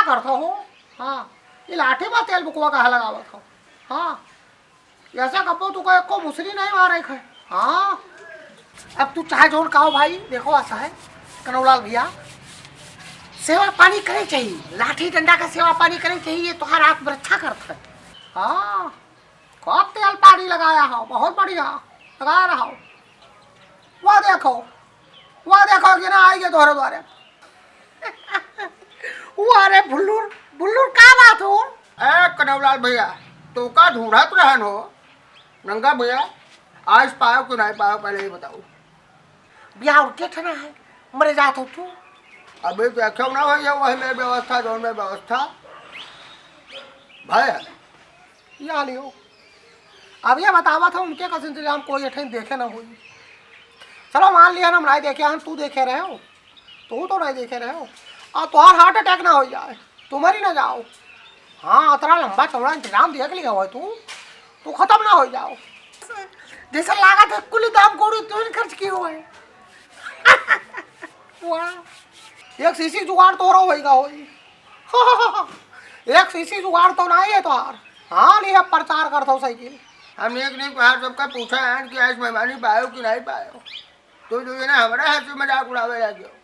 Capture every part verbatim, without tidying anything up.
करत हो। हाँ, ये लाठी मा तेल बुकवा काहे लगावत हो? हाँ, ऐसा कब्बो तू को एको मुसरी नहीं मारे है। हाँ, अब तू चाहे जौन कहो भाई, देखो ऐसा है, कनौलाल भैया, सेवा पानी करे चाहिए, लाठी डंडा का सेवा पानी करे चाहिए, ये तोहार आत्मरक्षा करत है। हाँ, खूब तेल पानी लगाया हो, बहुत बढ़िया, लगा रहा हो। वह देखो, वह देखो कि ना आई गए तोहरे द्वारे। वाह रे भुल्लुर, भुल्लुर का बात हो? ए कनौलाल भैया, तू का ढूंढत रहन हो? नंगा भैया, आज पायो कि नहीं पायो, पहले ये बताओ। बियाह और के ठना है, मरे जात हो तू। अबे देखो ना भैया, वही में व्यवस्था, जौन में व्यवस्था। भाई, या लियो। अब ये बतावा था, उनके कस इंतजाम कोई अठे देखे ना होई। चलो मान लिया ना, हम नहीं देखे, हम तू देखे रहे हो, तू तो नहीं देखे रहे हो, और तोहार heart attack ना हो जाए, तू मरी ना जाओ। हाँ, अतरा लंबा चौड़ा इंतजाम देख लिया हो तू, तू खत्म ना हो जाओ। जैसे लागत है कुल दाम कौड़ी तू ही खर्च किए हो है। वाह, एक सीसी जुगाड़ तो रहो होइगा होई। एक सीसी जुगाड़ तो ना है तोहार। हाँ, नहीं है प्रचार करत हो साइकिल। हम एक नहीं बार सबका पूछा है कि आज मेहमानी पायो कि नहीं पायो, तो जो ये ना हमारा हंसी मजाक उड़ावे लगे।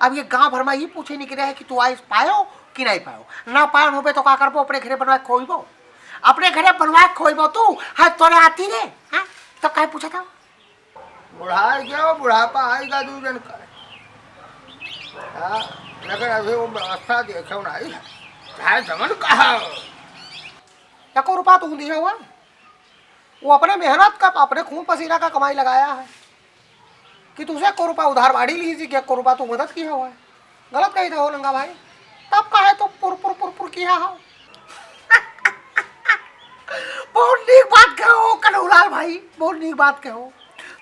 अब ये गांव भर में ये पूछे नहीं रहे कि तू आज पायो कि नहीं पायो। ना पायो होबे तो का करबो, अपने घरे बनवा के खोइबो, अपने घरे बनवा के खोइबो तू। है तोरे आती रे, हाँ? तो काहे पूछा था? बुढ़ाई गयो, बुढ़ापा आएगा दू जन का। हाँ, लेकिन अभी वो व्यवस्था देखे नहीं है, चाहे जमन कहा। एको रुपया तू दिया हुआ, वो अपने मेहनत का, अपने खून पसीना का कमाई लगाया है कि तुझे एको रुपया उधार बाड़ी लीजिए कि एको रुपया तू मदद किया हुआ है। गलत कही था हो नंगा भाई, तब काहे तू पुर पुर पुर पुर किया हो? बहुत नीक बात कहो कन्हूलाल भाई, बहुत नीक बात कहो।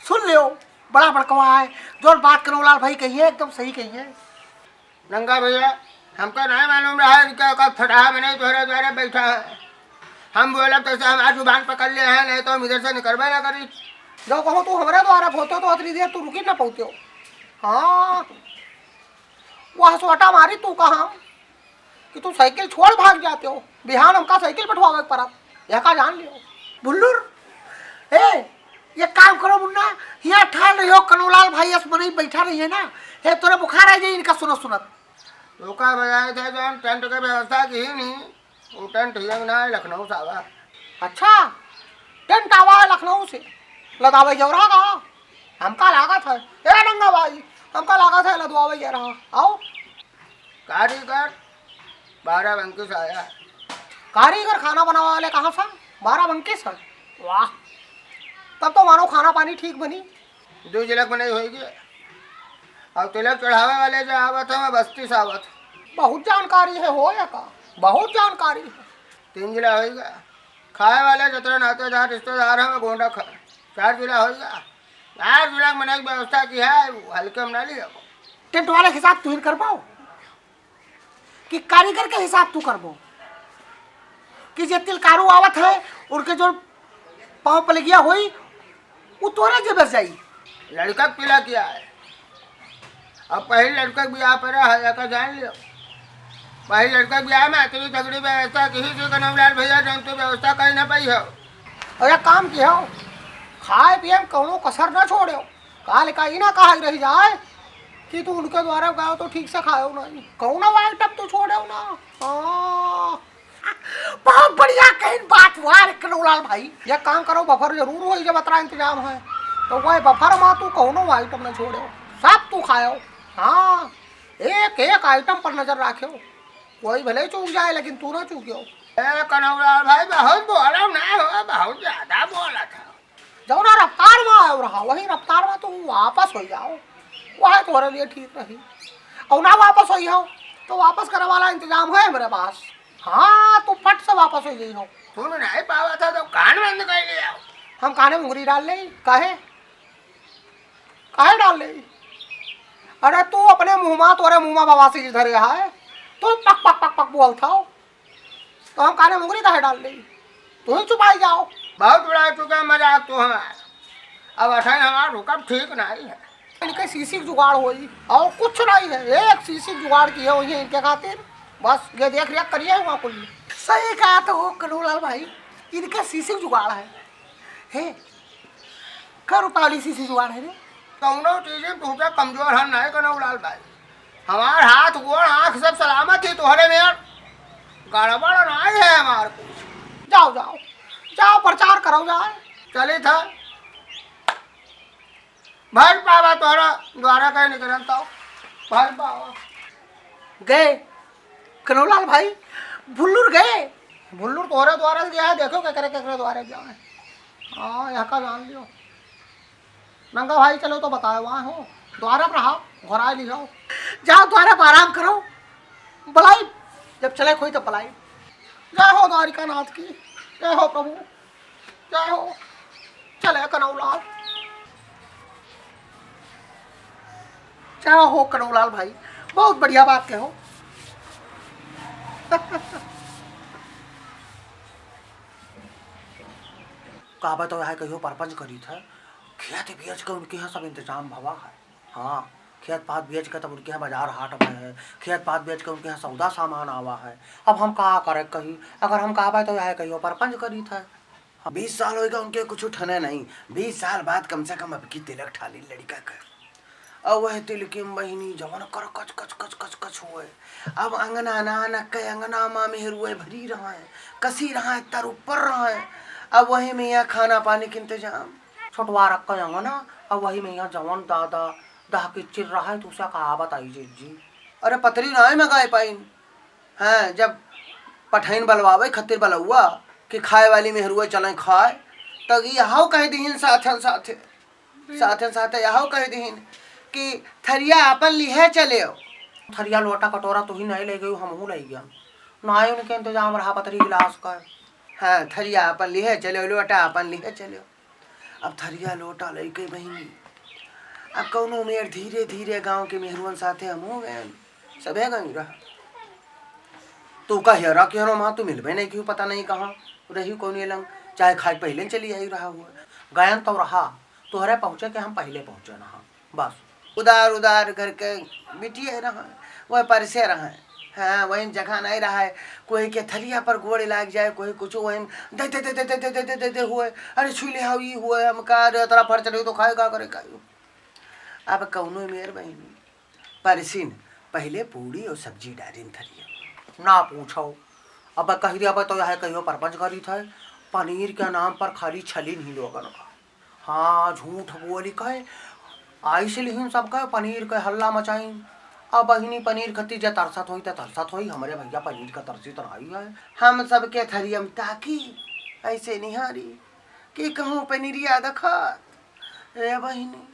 सुन लियो, बड़ा बड़कवा है, जो बात कन्हूलाल भाई कही है एकदम सही कही है। नंगा भैया, हमका नहीं मालूम रहा इनका का फटाहा में नहीं तोहरे द्वारे बैठा है। हम बोलब तो हमार जुबान पकड़ लिया है, नहीं तो हम इधर से निकलबे ना करी। जो कहो तू हमारे द्वारा होते तो अतरी देर तू रुकी ना पौते हो। हाँ, वह सोटा मारी तू कहा कि तू साइकिल छोड़ भाग जाते हो, बिहान हमका साइकिल बैठवावे के पड़ा, यह का जान लियो। बुल्लुर, ए, ये काम करो मुन्ना, यहाँ ठाड़ रही हो, कन्हूलाल भाई अस मनई बैठा रही है ना, हे तोरे बुखार आ जाए इनका सुनत सुनत। ओका बजाय थे जौन टेंट के व्यवस्था की ही नहीं, वो टेंट हियंग ना है, लखनऊ से आवा। अच्छा, टेंट आवा है लखनऊ से, लदावे जौरा का? हमका लागत है, ए नंगा भाई, हमका लागत है लदवावे जौरा। आओ। कारीगर बारह बंकी से आया। कारीगर खाना बनावे वाले कहाँ से? बारह बंकी से? वाह, तब तो मानो खाना पानी ठीक बनी। दो जिला बनाई होई गया। और तिलक चढ़ावे वाले जो आवत है, वह बस्ती से आवत है। बहुत जानकारी है हो या का? बहुत जानकारी है। तीन जिला होई गया। खाए वाले जितने नातेदार रिश्तेदार हैं, वो गोंडा खा। चार जिला होई गया। चार जिला में बनाई की व्यवस्था की है, वो हल्के में ना लिया। टेंट वाले के हिसाब तू ही कर पाओ कि कारीगर के हिसाब तू करबो कि जे तिलकारू आवत है, उनके जो पाँव पलगिया होई, उ तोरे जेब से जाई। लड़का के पीला किया है। अब पहले लड़का के ब्याह पर है, एका जान लियो। पहले लड़का के ब्याह में इतनी तगड़ी व्यवस्था की थी, कन्हूलाल भैया, जौन तू व्यवस्था कहीं ना पाई हो। और एक काम कियो, खाए पिए में कौनो कसर ना छोड़ो। काल का ई ना कहा रह जाए कि तू उनके द्वारा गयो तो ठीक से खायो नहीं, कौनो आइटम तू छोड़ो ना। हाँ। बहुत बढ़िया कहीं बात हुआ रे कन्हूलाल भाई। ये काम करो, बफर जरूर होई, जब अतरा इंतजाम है तो वह बफर मा तू कौनो आइटम ना छोड़ो, सब तू खायो। हाँ, एक एक आइटम पर नजर राख्यो, कोई भले चूक जाए लेकिन तू ना चूक्यो। ए कन्हूलाल भाई, बहुत बोलो ना हो, बहुत ज्यादा बोला था। जौना रफ्तार मा आयो रहा, वही रफ्तार मा तू वापस हो जाओ, वह तोरे लिए ठीक रही। और ना वापस हो जाओ, तो वापस करे वाला इंतजाम है मेरे पास। हाँ, तू फट से वापस हो जाइयो। तू नहीं पावा था तो कान बंद कर लिया। हम काने मुंगरी डाल ले, काहे? काहे डाल ले? अरे तू अपने मुंह मा, तोरे मुंह मा बवासीर धरे है, तू पक पक पक पक बोल था। तो हम काने मुंगरी काहे डाल ले? तू ही चुपाई जाओ। बहुत उड़ा चुका मजाक तू हमार। अब अठन हमार रुकब ठीक नहीं है। इनके सीसी के जुगाड़ होई और कुछ नहीं है, एक सीसी के जुगाड़ किए हुई है इनके खातिर। बस ये देख रेख करिए हुआ कुल। सही कहा तो हो कन्हूलाल भाई, इनका सीसी जुगाड़ है। हे, का रुपया वाली सीसी जुगाड़ है रे? कौनो चीज में तुमसे कमजोर हम नहीं कन्हूलाल भाई। हमार हाथ गोड़ आँख सब सलामत ही, तोहरे में गड़बड़ नहीं है हमार कुछ। जाओ, जाओ, जाओ प्रचार करो जाए। चली था। भर पावा तोहरा द्वारा कहे निकलन तो। भर पावा। गए कन्हूलाल भाई, भुल्लुर गए। भुल्लुर तोहरा द्वारा गया है, देखो केकरे केकरे द्वारा गया है। हाँ, यहाँ का जान लियो। नंगा भाई चलो तो बताए वहाँ हो। द्वारा पर रहा, घोरा लियो। जाओ द्वारा पर आराम करो। बलाई, जब चले कोई तो बलाई। जय हो द्वारिका नाथ की, जय हो प्रभु। जय हो। चले कन्हूलाल। जय हो कन्हूलाल भाई, बहुत बढ़िया बात कहो। का बताओ, यहाँ कहियो परपंच करी था, खेत बेच के उनके यहाँ सब इंतजाम भवा है। हाँ, खेत पात बेच के तब उनके यहाँ बाजार हाट भय है, खेत पात बेच के उनके यहाँ सौदा सामान आवा है। अब हम का करे कही, अगर हम कहबे तो यहाँ कहियो परपंच करी था। बीस साल होइगा उनके कुछ ठने नहीं। बीस साल बाद कम से कम अब की तिलक ठाली लड़का का। अब वह तिलकी में बहिनी जवन कर कच कच कच कच कच हुए। अब अंगना ना नक्के अंगना मा मेहरुए भरी रहा है, कसी रहा है, तर ऊपर रहा है। अब वही में यहाँ खाना पानी के इंतजाम। छोटवा रख के अंगना, अब वही में यहाँ जवन दादा दह किच्चिर रहा है, तो उसे कहा बताई जी। अरे पतरी ना है मैं गाय पाइन। हाँ, जब पठैन बलवावे खतिर बलौआ कि खाए वाली मेहरुआ चलें खाए, त यहौ कह दिहिन साथन साथे, साथन साथे यहौ कह दिहिन कि थरिया आपन लिहे चलेव। थरिया लोटा कटोरा तू ही नहीं ले गयू, हमहू ले गया। ना ही उनके इंतजाम रहा पतरी गिलास का। हाँ, थरिया आपन लिहे चलेव, लोटा आपन लिहे चलेव। अब थरिया लोटा लइके बहिनी, अब कौनो मेर धीरे धीरे गाँव के मेहरुअन साथे हम हो गए, सभे गई रहा। तू का हेरा के हेरो माँ, तू मिलबे नहीं क्यों, पता नहीं कहाँ रही कौन ये लंग, चाहे खाए पहले चली आई रहा हुआ। गयन तो रहा, तोहरे पहुँचे के हम पहले पहुँचे रहा, बस। उधार उधार करके बिटिए रहा, वह परसे रहा। हाँ, वही जगह नहीं रहा है, कोई के थरिया पर गोड़ लाग जाए, कोई कुछ वही दे दे दे दे दे दे दे दे दे हुए, अरे छुई ले हाउ, ई हुए, हम का रे, तोरा फर चढ़े तो खाए का करे का। अब कौनो मेर बहिनी परसिन, पहले पूड़ी और सब्जी डारिन थरिया। ना पूछो, अब कही रे, अब तो यह कहियो परपंच करी था, पनीर के नाम पर खाली छली नहीं लोगन का। हाँ, झूठ बोली कहे, आइस लिहिन सब कहे, पनीर के हल्ला मचाइन। अब बहिनी पनीर खती जे तरसत होई, त तरसत होई, हमरे भैया पनीर का तरसी त नाई है। हम सबके थरियम ताकी, ऐसे निहारी कि कहूँ पनीरिया दखा, ए बहिनी,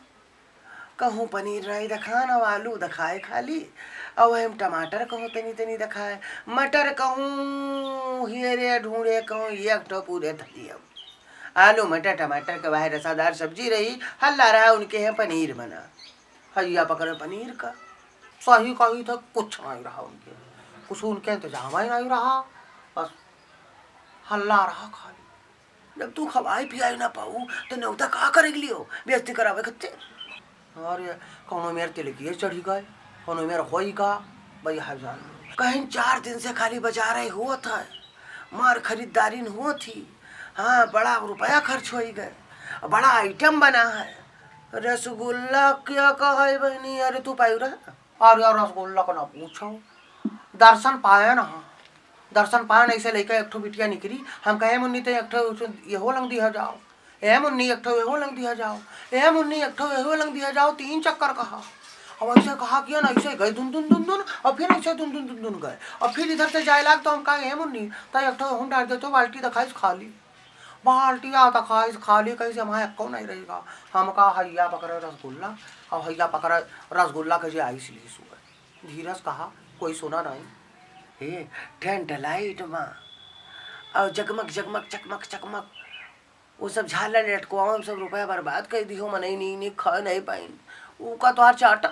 कहूँ पनीर नाई दखान, अब आलू दखाए खाली, अब हम टमाटर कहूँ तनी तनी दखाए, मटर कहूँ हियरे ढूंढे कहूँ एक ठो पूरे थरियम। आलू, मटर, टमाटर के बाहर रसादार सब्जी रही, हल्ला रहा उनके हैं पनीर बना। हैया पकड़े पनीर का। सही कही था, कुछ नहीं रहा उनके, कुछ उनके इंतजाम ही नहीं रहा, बस हल्ला रहा खाली। जब तू खवाई पियाई ना पाऊ, तो न्योता का करे के लियो? बेइज्जती करावे खत्ते। अरे, कौनो मेर तिलकिए चढ़ी गए, कौनो मेर होई का, भाई हाय जान। कहीं चार दिन से खाली बाजार ही हुआ था, मार खरीदारी न हुआ थी। हाँ, बड़ा रुपया खर्च होई गए, बड़ा आइटम बना है। रसगुल्ला क्या कहा है बहनी? अरे तू पायू रहा? अरे यार, रसगुल्ला को ना पूछो, दर्शन पाए ना, दर्शन पाए ना, ऐसे लेके एक ठो बिटिया निकली। हम कहे, "मुन्नी, ते एक ठो यहो लंग दिया जाओ, ए मुन्नी, एक ठो यहो लंग दिया जाओ, ए मुन्नी, एक ठो यहो लंग दिया जाओ।" तीन चक्कर कहा। अब ऐसे कहा किया ना, ऐसे गए दुन दुन दुन दुन, और फिर ऐसे दुन दुन दुन दुन गए, और फिर इधर से जाए लाग तो हम कहा, "ए मुन्नी, तो एक ठो हम डाल दे तो बाल्टी दिखाइस खाली।" बाल्टिया दिखाइस खाली, कैसे हमारे एक्को नहीं रहेगा। हम कहा, "हैया पकड़े रसगुल्ला, और हैया पकड़े रसगुल्ला के जे आइस लीस हुए।" धीरज कहा, "कोई सुना नहीं?" हे, टेंट लाइट मा और जगमग जगमग चकमक चकमक, वो सब झालर लटकवाओ, हम सब रुपया बर्बाद कर दियो, मनई नी नी खाए नहीं पाइन। ऊ का तोहार चाटा,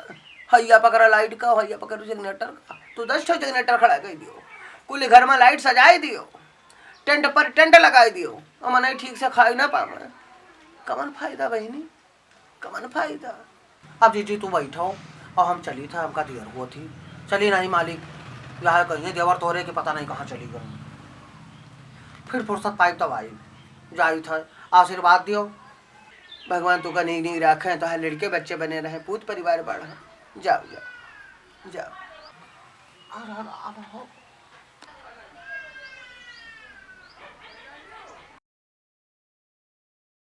हैया पकड़ा लाइट का, हैया पकड़ा जनरेटर का, तू दस ठो जनरेटर खड़ा कर दियो, कुल घर में लाइट सजाए दियो, टेंट पर टेंट लगाए दियो, और मनई ठीक से खाए ना पावे, कमन फायदा बहिनी? कवन फायदा? अब जीजी तू बैठो और हम चली था, हमका देर हुआ थी। चली नहीं मालिक, यह कहिए देवर तोहरे के पता नहीं कहाँ चली गई। फिर फुर्सत पाई तब आई। जाई था, आशीर्वाद दियो। भगवान तुका नीक नीक रखे, तोहार लड़के बच्चे बने रहे, पूत परिवार बढ़े। जाओ, जाओ, जाओ। हर हर हर हो।